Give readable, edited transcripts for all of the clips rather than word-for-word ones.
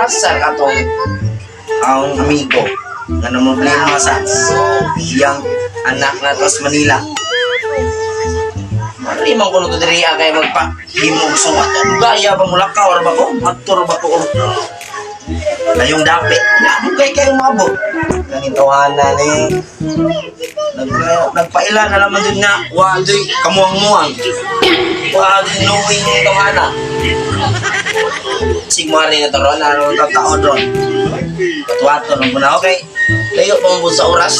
Asa katong ang amigo nga namroblema sa iyang anak na sa Manila. Mali man ko to diri kay magpa himog suwat. Gaya ba mulakaw ra ba ko? Adto ra ba ko? Layong dapit. Na dugay kayo maabot. Kaning tawhana ni nagpaila na naman dun nga wa doy kamuang-muang. Wa doy knowing yung tawhana. Sigmari na to ron, ano ang taon ron. Katuwato nung muna, okay. Layo pa mo sa oras.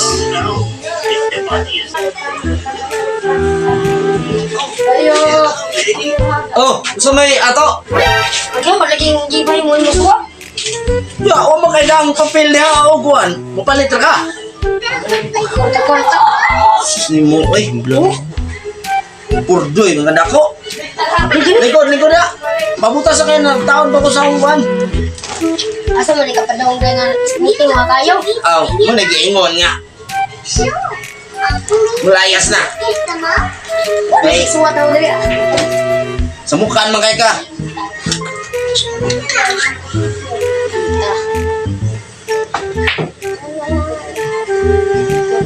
Ayo. Oh, gusto may ato? Okay, malaging gibay mo yung suwa. Ya, wa man kailangang papel niya o kuan. Mupalit ra ka. Kwarta-kwarta. Sus ni mo, oy. Purdoy, mga dako. Likod, likod na. Pabuta sa kayo ng taon pa ko sa akong kuan. Asa man ka padong nga meeting mga kayo? Aw, mo nagiingon nga. Mulayas na. Wala Ay. suwa tao diri. Sa mukhaan man kay ka.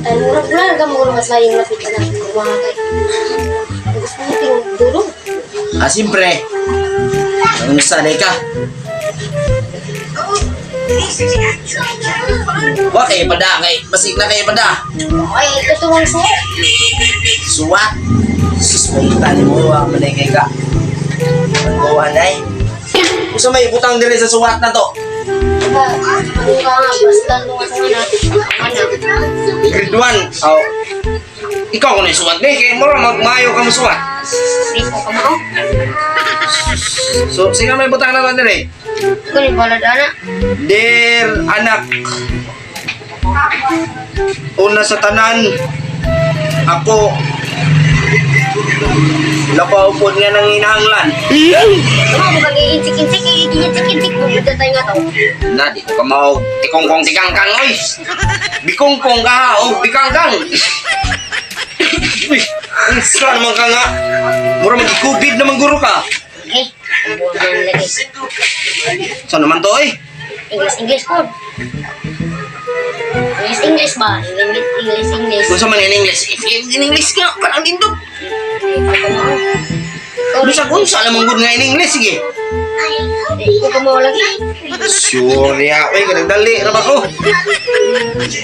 Tayo murag wala ka mo mas layong lapit na mga kay. Gusto meeting duro. Ah, siyempre. Ang sanay ka. Wa kay pada kay basig na kay pada. Ay, ito ang suwa. Suwat. Sus punta ni mo wa man kay ka. Ang kuha nay. Gusto may butang diri sa suwat na to. Diba, ano ka nga, basta nung asa nga natin. Ano? Grade 1. Aw. Ikaw ko na yung suwat ni kay mura magmayo ka mo suwat. Di ko ka mao. So sige may butang na diri. Kuni balad ana. Dear anak, una sa tanan, ako, lapaw po nga ng hinahanglan. Tama mo kag insik-insik, insik-insik, bubuta tayo nga to. Na, di ko kamaog. Tikongkong tikangkang, oy! Bikongkong ka, ha, o, bikangkang! Uy, unsa naman ka nga? Mura mag-COVID naman guro ka. Okay. Ang buwan lagi. Saan naman to, oy? English, English po. English, English ba? English, English, English. Kung sa man in English, if in English ka, parang dindog. Bisag unsa naman gud nga in English, sige. Hindi ko kamo lagi. Sure ya, oy, kanang dali ra ba ko?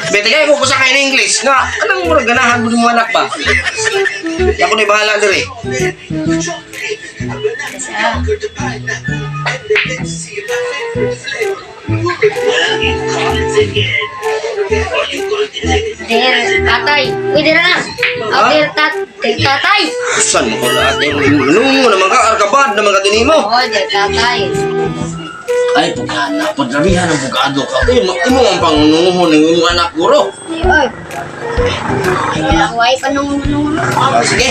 Bete kay ko kusa kay in English nga anang murag ganahan mo mo anak ba? Di ako na bahala diri. Dear tatay. Uy, dear anak. Oh, Ha? dear tat, dear tatay. Usan mo ko lahat eh. Nungo naman ka, arkabad naman ka din mo. Oh, dear tatay. Ay, pugana, pagrabihan ang pugado ka. Uy, imo ang pangunguhon ng imong anak guro. Ay, oy. Ay, way pa nung nung. Ah, sige.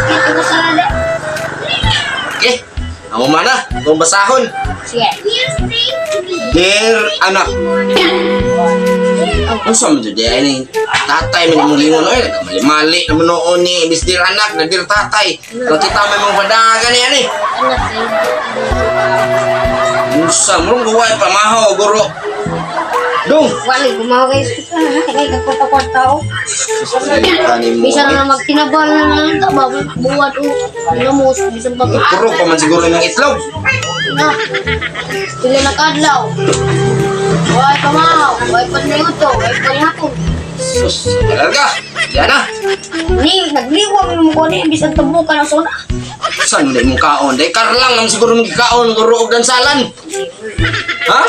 Ito ko sa lali. Okay. Amo man na, kung basahon. Sige. Dear anak. Unsa man jud ay ni tatay man imong lingon oy, mali naman noon ni imbis dear anak na dear tatay. Nakita may mga padagan ni ani. Anak kayo. Unsa mo guway pamahaw guro. Dong. Wala, gumawa kayo. Ay, kagkwarta-kwarta oh. Kani mo. Bisan na magtinabal na lang ta ba buwan o lamos bisan pa Puro pa man siguro ng itlog. na pila na kadlaw way pa mahaw way pa niluto way pa nihapon Sus, talaga. Yan na. Ni nagliwang mo ko ni bisan tabukan ang sona. Saan mo na imong kaon? Day karlang naman siguro mong kaon guro og dansalan. Ha?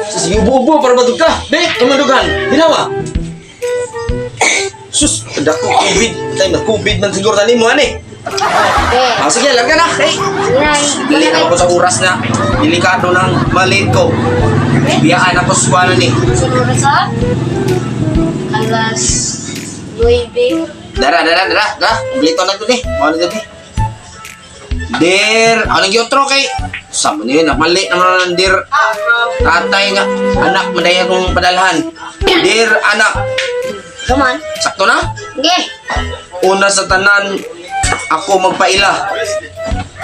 Sus, ubo-ubo para batug ka. Be, imadugan. Ginawa. Sus, dako COVID. Tay na COVID man siguro tani mo ani. Okay. Ah, sige, larga na. Hey. Nay, Dili na ako sa oras na. Delikado ng malit ko. Biyaan ako sa kuwanan ni. Sunod sa alas 9. Dara, dara, dara, dara. Kumplito na to ni. Mao na to ni. Dear, anong giotro kay? Sa mo ni mali naman ang dear tatay nga anak man akong padalhan. Dear anak, Come on. sakto na? Okay. Una sa tanan, ako magpaila.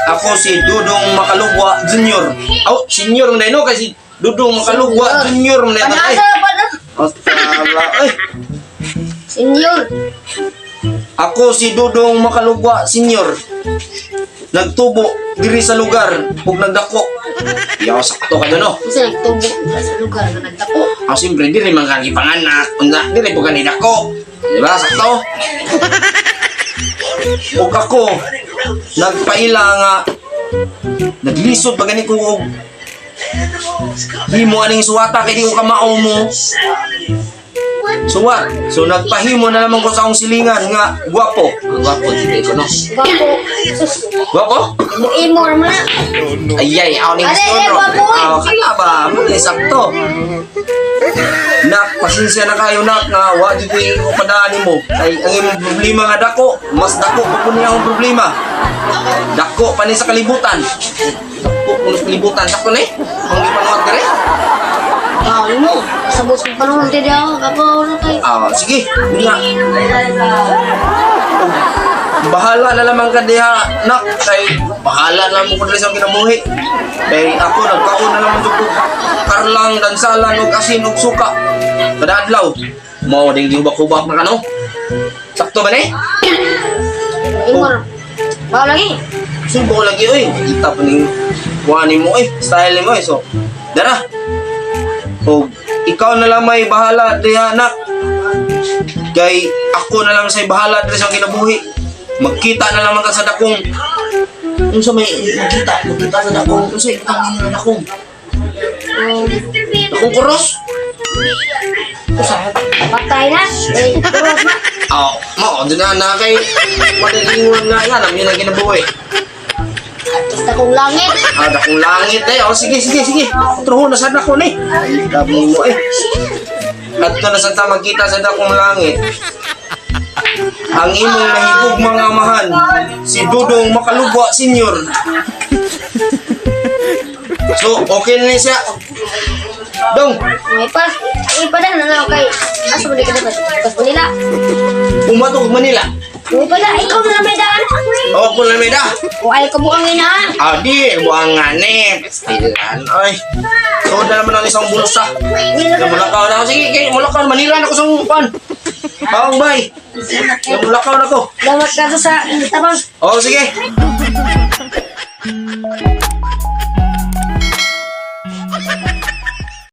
Ako si Dudong Makalugwa Junior. Oh, senior man no kasi Dudong Makalugwa Junior man na ay. Panasa pa na. Astala, ay. Senior. Ako si Dudong Makalugwa Senior. Nagtubo diri sa lugar ug nagdako. Yaw sakto ka no. Kasi nagtubo ka sa lugar na nagdako. Ako siyempre diri man kang gipanganak, unsa diri po kani dako. Di ba sakto? Ug ako nagpaila nga naglisod pa gani ko og himo aning suwata kay di ko kamao mo. Suwat. So nagpahimo na naman ko sa akong silingan nga gwapo. Gwapo jud ko no. Gwapo. Sus. Gwapo? Imo naman na. Ayay, ako ning Alay, gusto ay, no. gwapo, eh. Ah, kaya ba? Mali sakto. Nak, pasensya na kayo nak nga wa jud ko padaan nimo. Kay ang imong problema nga dako, mas dako pa pud niya akong problema. Dako pa ni sa kalibutan. Dako pa ni sa kalibutan sakto ni. Ang gipanuhat dire. Ah, mo. Sabot sa panahon tayo ako. Kapaw na tayo. Ah, sige. Nga. Bahala na lamang ka diha, nak. Kay bahala na mo ko diri sa akong kinabuhi. Kay ako nagkaon na lamang jud ko karlang dansalan ug asin ug suka. Kada adlaw. Mao ding gihubak-hubak na kano. Sakto ba ni? Imo. Bawa lagi. Subo lagi oy. Kita pa ning kuhanin mo eh, style mo eh. So, dara. Og ikaw na lang may bahala diha nak. Kay ako na lang say bahala diri sa akong kinabuhi. Magkita na lang man ka sa dakong. Unsa may magkita, magkita sa dakong. Unsa itang nga dakong? Dakong kuros? Patay na. Eh, turos na. Oh, mo na na kay madalingon nga nga namin ang kinabuhi. Basta kong langit. Ah, dakong langit eh. Oh, sige, sige, sige. Truho na sad ako ni. Dami mo eh. Adto na sa ta magkita sa dakong langit. Ang imong nahibog mga amahan, si Dudong Makalugwa Senior. So, okay na ni siya. Dong, May pa. May pa na na kay. Asa mo di ka dapat? Pas Manila. bumato kog Manila. May pa na. Ikaw na lang may daan. O, ako na may da. O ay kabuang ina. Ah, di, buangan eh. Pastilan, ay. So, na naman ang isang bulsa. Mulakaw na ako. Sige, kay, mulakaw. Manila na ako sa pan. Pawang bay. Mulakaw na ko. Dapat ka sa tabang. Oh, sige.